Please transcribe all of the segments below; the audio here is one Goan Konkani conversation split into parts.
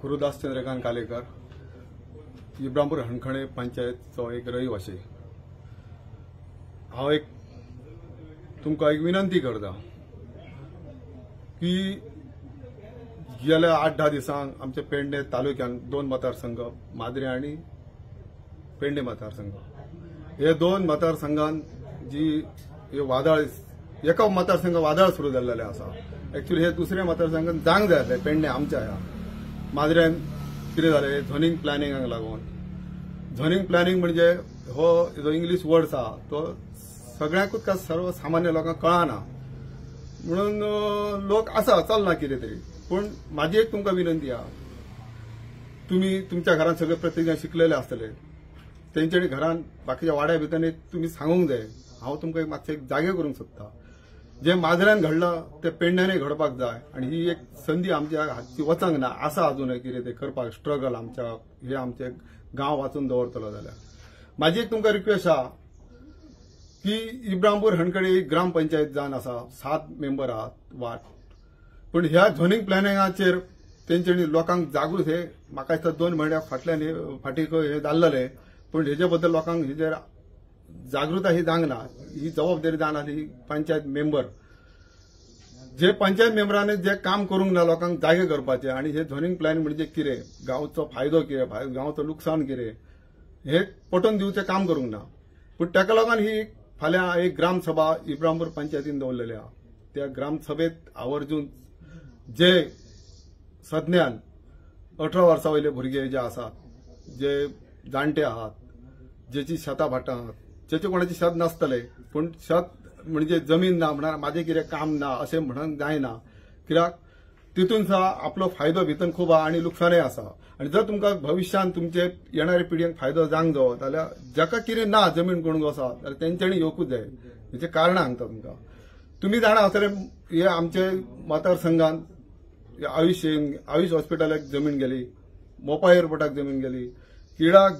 गुरुदास चंद्रकांत कालेकर, इब्रामपूर हणखणे पंचायतचो एक रहिवासी। हांव एक तुमकां एक विनंती करता की गेल्या 8-10 दिसांक आमच्या पेडणे तालुक्यांत दोन मतदारसंघ, माद्रे आनी पेडणे मतदारसंघ, हे दोन मतदारसंघान जी हे वादळ, एका मतदारसंघ वादळ सुरू जाल्लेलें आसा। एक्चुअली हे दुसऱ्या मतदारसंघान जावंक जाय आसलें, पेडणे आमच्या ह्या माद्र्यान कितें जालें, झोनींग प्लॅनिंगाक लागून। झोनींग प्लॅनिंग म्हणजे हो जो इंग्लीश वर्ड्स आहा तो सगळ्यांकूच का सर्वसामान्य लोकांक कळना, म्हणून लोक आसा चलना कितें तरी। पूण म्हाजी एक तुमकां विनंती आहा, तुमी तुमच्या घरान सगळे प्रत्येक जाण शिकलेले आसतले, तेंच्यानी घरान बाकीच्या वाड्या भितर तुमी सांगूंक जाय। हांव तुमकां एक मातशें जागे करूंक सोदता, जे माजऱ्यान घडलां तें पेडण्यानय घडपाक जाय आनी ही एक संदी आमच्या हातची वचंक ना, आसा अजूनय कितें तें करपाक स्ट्रगल आमच्या हे आमचे गांव वाचून दवरतलो जाल्यार। म्हाजी एक तुमकां रिक्वेस्ट आहा की इब्रामपूर हणखणे एक ग्रामपंचायत जावन आसा, 7 मेंबर आहात वाट, पूण ह्या झोनींग प्लॅनिंगाचेर तेंच्यांनी लोकांक जागृत, हे म्हाका दिसता 2 म्हयन्या फाटल्यान हे फाटीं हे जाल्लें, पूण हेजे बद्दल लोकांक हेजेर जागृताय ही जावंक ना। ही जबाबदारी जावन आसली ही पंचायत मेंबर, जे पंचायत मेंबरांनी जे काम करूंक ना लोकांक जागे करपाचें आनी हे झोनींग प्लॅन म्हणजे कितें, गांवचो फायदो कितें, गांवचो लुकसाण कितें, हे पटोवन दिवचें काम करूंक ना। पूण ताका लागून ही फाल्यां एक ग्रामसभा इब्रामपूर पंचायतीन दवरलेली आहा, त्या ग्रामसभेत आवर्जून जे सज्ञान 18 वर्सां वयले भुरगे जे आसात, जे जाणटे आहात, जेची शेतां भाटां आहात, जेचे कोणाचे शेत नासतले पूण शेत म्हणजे जमीन ना म्हणार म्हाजें कितें काम ना अशें म्हणूंक जायना, कित्याक तितून सुद्दां आपलो फायदो भितर खूब आहा आनी लुकसाणय आसा। आनी जर तुमकां भविश्यांत तुमचे येणारे पिढयेक फायदो जावंक जावो जाल्यार जाका कितें ना जमीन कोणूक आसा जाल्यार तेंच्यांनी येवकूच जाय। हेचें कारणां सांगता तुमकां, तुमी जाणा आसतले हे आमचे मतदारसंघान आयुष आयुष हॉस्पिटलाक जमीन गेली, मोपा एअरपोर्टाक जमीन गेली, किडाक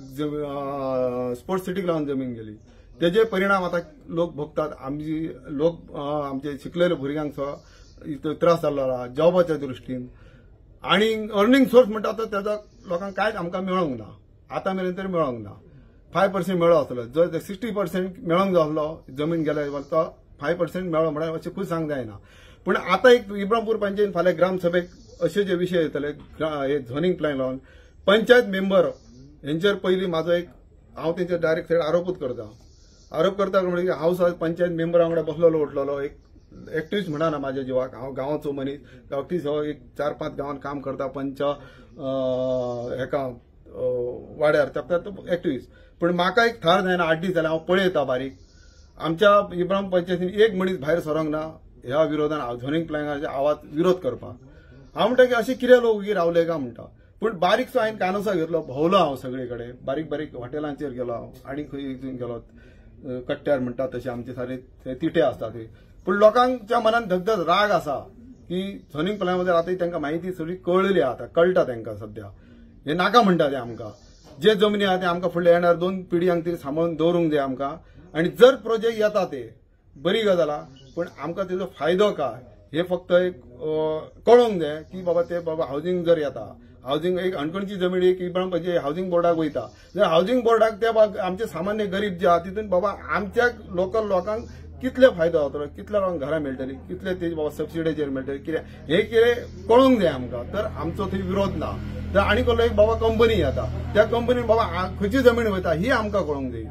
स्पोर्ट्स सिटीक लागून जमीन गेली, तेजे परिणाम आतां लोक भोगतात। आमची लोक आमचे शिकलेले भुरग्यांक सुद्दां त्रास जाल्लो आहा जॉबाच्या दृश्टीन, आनी अर्निंग सोर्स म्हणटा तो तेजो लोकांक कांयच आमकां मेळोंक ना, आतां मेरेन तरी मेळोंक ना। 5% मेळो आसलो, जर 60% मेळोंक जाय आसलो जमीन गेल्या तो 5% मेळो म्हळ्यार अशें खूब सांग जायना। पूण आतां एक इब्रामपूर पंचायतीन फाल्यां ग्रामसभेक अशे जे विशय येतले हे झोनींग प्लॅन लावन पंचायत मेंबर हेंचेर पयलीं म्हाजो एक हांव तेंचेर डायरेक्ट थेट आरोपूच करता। आरोप करता म्हणजे हांव सुद्दां पंचायत मेंबरा वांगडा बसलेलो उठलेलो एक एक्टिविस्ट म्हणना म्हाज्या जिवाक, हांव गांवाचो मनीस, एक्टिविस्ट हो एक 4-5 गांवांत काम करता, पंच हेका वाड्यार ताका एक्टिविस्ट। पूण म्हाका एक थार जायना, 8 दीस जाले हांव पळयता बारीक, आमच्या इब्राम पंचायतीन एक मनीस भायर सरोंक ना ह्या विरोधान, झोनींग प्लॅनाचे आवाज विरोध करपाक। हांव म्हणटा की अशें कितें लोक ओगी रावले काय म्हणटा, पूण बारीकसो हांवें कानोसो घेतलो, भोंवलो हांव सगळे कडेन, बारीक बारीक हॉटेलांचेर गेलो हांव आनी खंय गेलो, कट्ट्यार म्हणटा तशे आमचे सारे तिठे आसता ते। पूण लोकांच्या मनान धगधग राग आसा की झोनींग प्लॅना बद्दल आतां तांकां म्हायती सगळी कळ्ळेली आतां कळटा तांकां सद्या, हे नाका म्हणटा ते आमकां, जे जमनी आहा ते आमकां फुडल्या येणार 2 पिढयांक तरी सांबाळून दवरूंक जाय आमकां। आनी जर प्रोजेक्ट येता ते बरी गजाल आहा, पूण आमकां तेजो फायदो काय हे फक्त एक कळोंक जाय की बाबा ते बाबा हावजींग जर येता, हावजींग एक हणखणची जमीन एक इब्राम पंचायत हावजींग बोर्डाक वयता, जाल्यार हावजींग बोर्डाक ते आमचे सामान्य गरीब जे आहा तितून बाबा आमच्या लोकल लोकांक कितले फायदो जातलो, कितल्या लोकांक घरां मेळटली, कितले ते बाबा सबसिडीचेर मेळटली, कितें हे कितें कळोंक जाय आमकां। तर आमचो थंय विरोध ना। तर आनी कसलो एक बाबा कंपनी येता, त्या कंपनीन बाबा खंयची जमीन वयता ही आमकां कळोंक जाय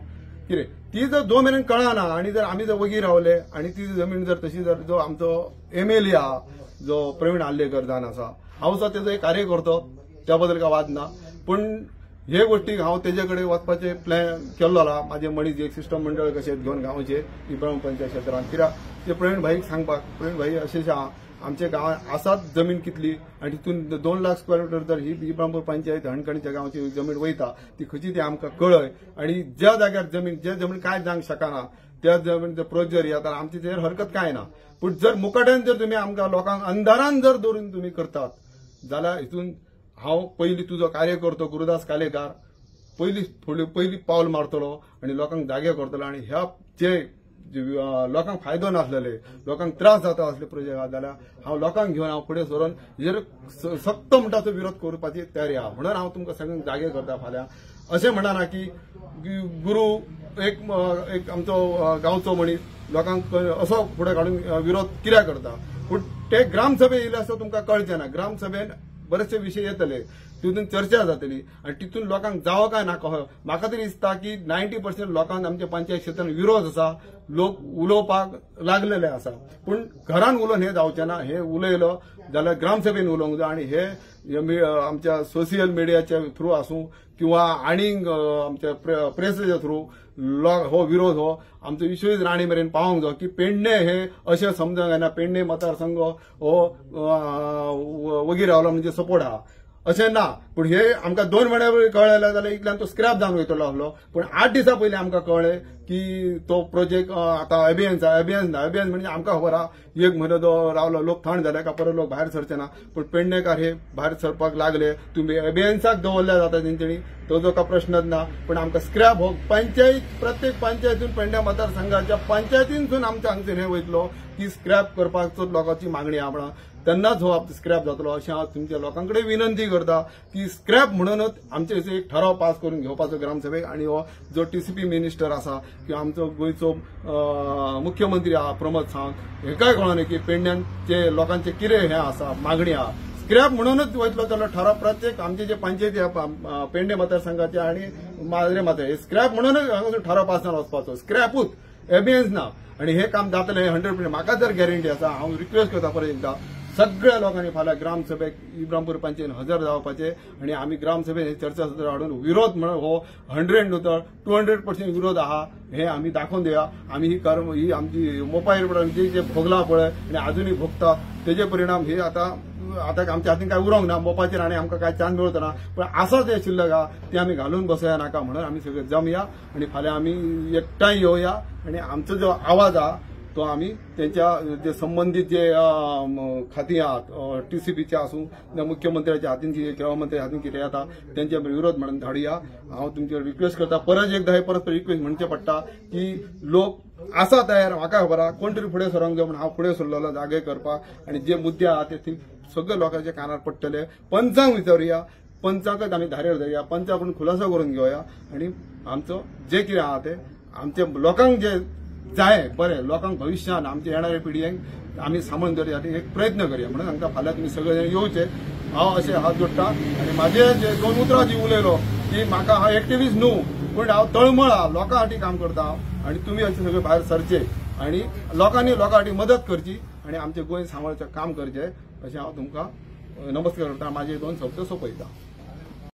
कितें, ती जर जो मेरेन कळना आनी जर आमी जर वगी रावले आनी ती जमीन जर तशी जर जो आमचो एमएलए आहा जो प्रवीण आर्लेकर जावन आसा, हांव सुद्दां तेजो एक कार्यकर्तो, त्या बद्दल काय वाद ना, पूण हे गोष्टीक हांव तेजे कडेन वचपाचें प्लॅन केल्लो आहा। म्हाजे मनीस एक सिस्टम मंडळ कशें घेवन गांवचे इब्राम पंचायत क्षेत्रांत, कित्याक ते प्रवीण भाईक सांगपाक, प्रवीण भाई अशें आहा आमच्या गांवांत आसात जमीन कितली आनी तितून 2 लाख स्क्वेअर मिटर जर ही इब्रामपूर पंचायत हणखणीच्या गांवची जमीन वयता ती खंयची ती आमकां कळय, आनी ज्या जाग्यार जमीन जे जमीन कांय जावंक शकना त्या जमीन प्रोजेक्ट येता आमची तेजेर हरकत कांय ना। पूण जर मुकाट्यान जर तुमी आमकां लोकांक अंधारान जर दवरून तुमी करतात जाल्यार हितून हांव पयलीं तुजो कार्यकर्तो गुरुदास कालेकार पयलीं फुडले पयलीं पावल मारतलो आनी लोकांक जागे करतलो आनी ह्या जे लोकांक फायदो नासलेले, लोकांक त्रास जाता असले प्रोजेक्ट आहा जाल्यार हांव लोकांक घेवन हांव फुडें सरून हेजेर सक्त म्हणटा तो विरोध करपाची तयारी आहा. म्हणून हांव तुमकां सगळ्यांक जागे करता फाल्यां. अशें म्हणना की गुरू एक एक आमचो गांवचो मनीस लोकांक असो फुडें काडून विरोध कित्याक करता, पूण ते ग्रामसभे येयले आसता तुमकां कळचें ना. ग्रामसभेन बरेचशे विशय येतले, तितून चर्चा जातली आनी तितून लोकांक जावो काय नाका. म्हाका तरी दिसता की 90% लोकांक आमच्या पंचायत क्षेत्रान विरोध आसा, लोक उलोवपाक लागलेले आसा. पूण घरान उलोवन हें जावचें ना. हें उलयलो जाल्यार ग्रामसभेन उलोवंक जाय आनी हे आमच्या सोशियल मिडियाच्या थ्रू आसूं किंवा आनीक आमच्या प्रेसाच्या थ्रू हो विरोध हो आमचो विश्वजीत राणे मेरेन पावोंक जाय की पेडणे हे अशें समजूंक जायना पेडणे मतदारसंघ हो वगी रावलो म्हणजे सपोर्ट आहा अशें ना. पूण हे आमकां 2 म्हयन्या पयलीं कळ्ळें जाल्यार इतल्यान तो स्क्रॅप जावन वयतलो आसलो. पूण 8 दिसां पयलीं आमकां कळ्ळें की तो प्रोजेक्ट आतां अभियन्स आहा. अभियन्स ना, अभियन्स म्हणजे आमकां खबर आहा एक म्हयनो जो रावलो लोक थंड जाले काय परत लोक भायर सरचे ना. पूण पेडणेकार हे भायर सरपाक लागले. तुमी अभियन्साक दवरल्या जाता तेंच्यांनी, तो जो काय प्रश्नच ना. पूण आमकां स्क्रॅप हो पंचायत प्रत्येक पंचायतीन पेडणे मतदारसंघाच्या पंचायतीनसून आमच्या हांगसून हे वयतलो की स्क्रॅप करपाचो लोकांची मागणी आहा म्हणून तेन्नाच हो स्क्रॅप जातलो अशें हांव तुमच्या लोकां कडेन विनंती करता की स्क्रॅप म्हणूनच आमचे एक ठराव पास करून घेवपाचो ग्रामसभेक. आनी हो जो टीसीपी मिनिस्टर आसा किंवा आमचो गोंयचो मुख्यमंत्री आहा प्रमोद सावंत हेकाय कळना की पेडण्याचे लोकांचे कितें हें आसा मागणी आहा. स्क्रॅप म्हणूनच वयतलो जाल्यार ठराव प्रत्येक आमचे जे पंचायती आहा पेडणे मतदारसंघाचे आनी माजरे मतदार स्क्रॅप म्हणूनच ठराव पास जावन वचपाचो, स्क्रॅपूच एबियन्स ना. आनी हें काम जातलें 100% म्हाका जर गॅरंटी आसा. हांव रिक्वेस्ट करता परत एकदां सगळ्या लोकांनी फाल्यां ग्रामसभेक इब्रामपूर पंचायतीन हजर जावपाचें आनी आमी ग्रामसभेन चर्चा सत्र हाडून विरोध म्हणून हो 100 न्हू तर 200% विरोध आहा हे आमी दाखोवन दिया. आमी ही कर्म ही आमची मोपायर जी जे भोगला पळय आनी आजुनूय भोगता तेजे परिणाम हे आतां आतां आमच्या हातीन काय उरोंक ना. मोपाचेर आनी आमकां काय चान्स मेळचो ना, पूण आसा ते शिल्लक आहा ते आमी घालून बसया नाका म्हणून आमी सगळे जमया आनी फाल्यां आमी एकठांय येवया आनी आमचो जो आवाज आहा तो आमी त्यांच्या जे संबंधित जे खाती आहात टीसीपीचे आसूं मुख्यमंत्र्याच्या हातीन गृहमंत्र्याच्या हातीन कितें येता तेंच्या विरोध म्हणून धाडुया. हांव तुमचेर रिक्वेस्ट करता परत एकदां हे परत रिक्वेस्ट म्हणचें पडटा की लोक आसा तयार, म्हाका खबर आहा कोण तरी फुडें सरोंक जाय म्हूण हांव फुडें सरलेलो जागे करपाक आनी जे मुद्दे आहा ते सगळे लोकांच्या कानार पडटले. पंचांक विचारुया, पंचांकच आमी धारेर धरुया, पंचा कडून खुलासो करून घेवया आनी आमचो जे कितें आहा ते आमच्या लोकांक जे जाय बरें लोकांक भविश्यान आमच्या येणाऱ्या पिढयेक आमी सांबाळून दवरच्या खातीर एक प्रयत्न करया म्हणून सांगता. फाल्यां तुमी सगळे जाण येवचे हांव अशें हात जोडटा आनी म्हाजे जे 2 उतरां जी उलयलो की म्हाका हांव एक्टिविस्ट न्हू पूण हांव तळमळ आहा लोकां खातीर काम करता हांव आनी तुमी अशे सगळे भायर सरचे आनी लोकांनी लोकां खातीर मदत करची आनी आमचें गोंय सांबाळचें काम करचें अशें हांव तुमकां नमस्कार करता. म्हाजे 2 शब्द सोंपयता.